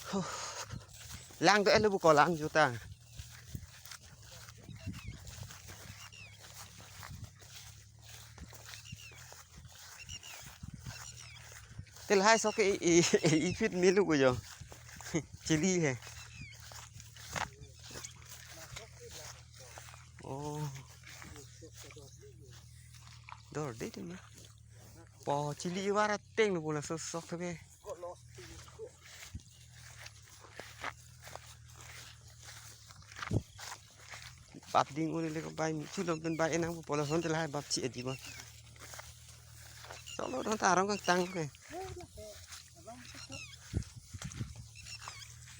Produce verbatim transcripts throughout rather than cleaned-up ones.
Huh. Lang do elo buko lang juta. Tel hai sok ke i, i, i, i fit milu ko jo. Chili he. Oh. Dor de de ma. Po chili vara teng lo bola sok sok ke. Bap ding uni le ko bai mi chilom pen bai enang po polo son te lahai bap chi edi bon. Solo don ta arong kangtang ke.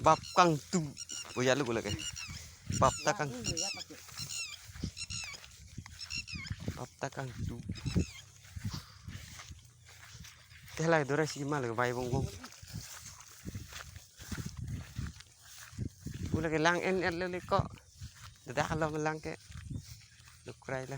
Bap kangtu. Boya lu gula ke. Bap ta kang. Bap ta kangtu. Te lahai dora si mal ke bai bong bong. Pu lake lang en en lele ko. Dadak along lang ke. Lukrai la.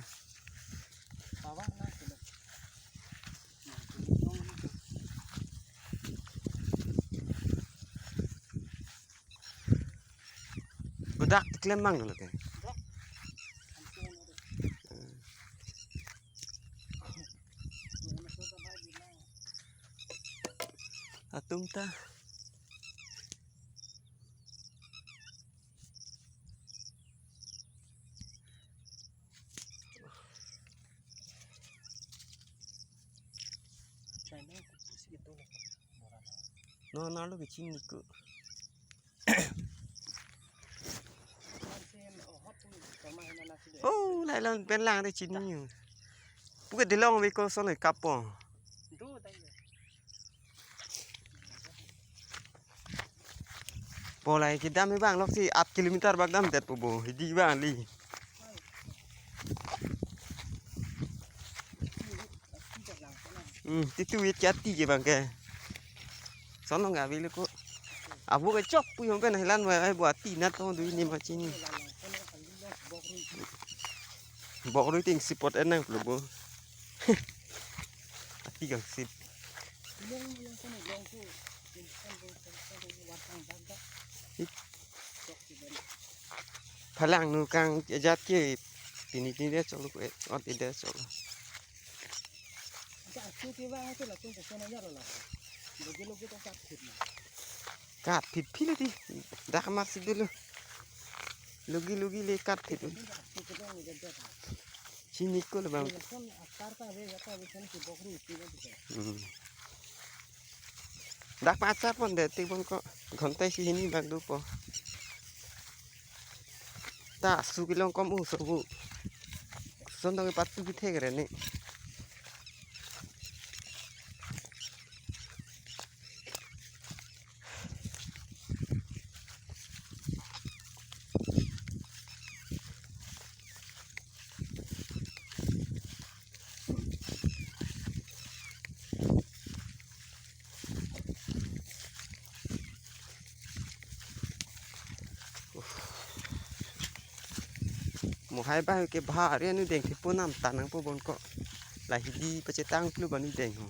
Budak klem mang dulu ke. Atum ta. No, no, lo ke chini ko. Oh, lai lang pen lang de chini. Pu ke delong ve ko son kapo. Polai kedam abang lok si at kilometer bak damdet po bo. Hidi bang li. Hmm, titu wit ke ati ke bang ke. Sono nggak bilu ko. Abu ke chok pu yong pen helan wa ai bu ati nat tong dui ni ma chini. Bok rui ting sipot enang plo bo. Ati kang sip. Phalang nu kang ajat ke pini pini de cholo ko ot ide cholo. Kat phit phit le di. Dak mar si dulu. Lugi lugi le kat phit. Chini ko le bang. Hmm. Dak pacha pon de tik bon ko. Ghonta si hini bang dupo. Ta su kelong kom u so bu. Son dong patu kethek re ni. Mo hai ba ke bhari anu deng ke punam tanang po bon ko. Lahidi pachetang plu bani deng ho.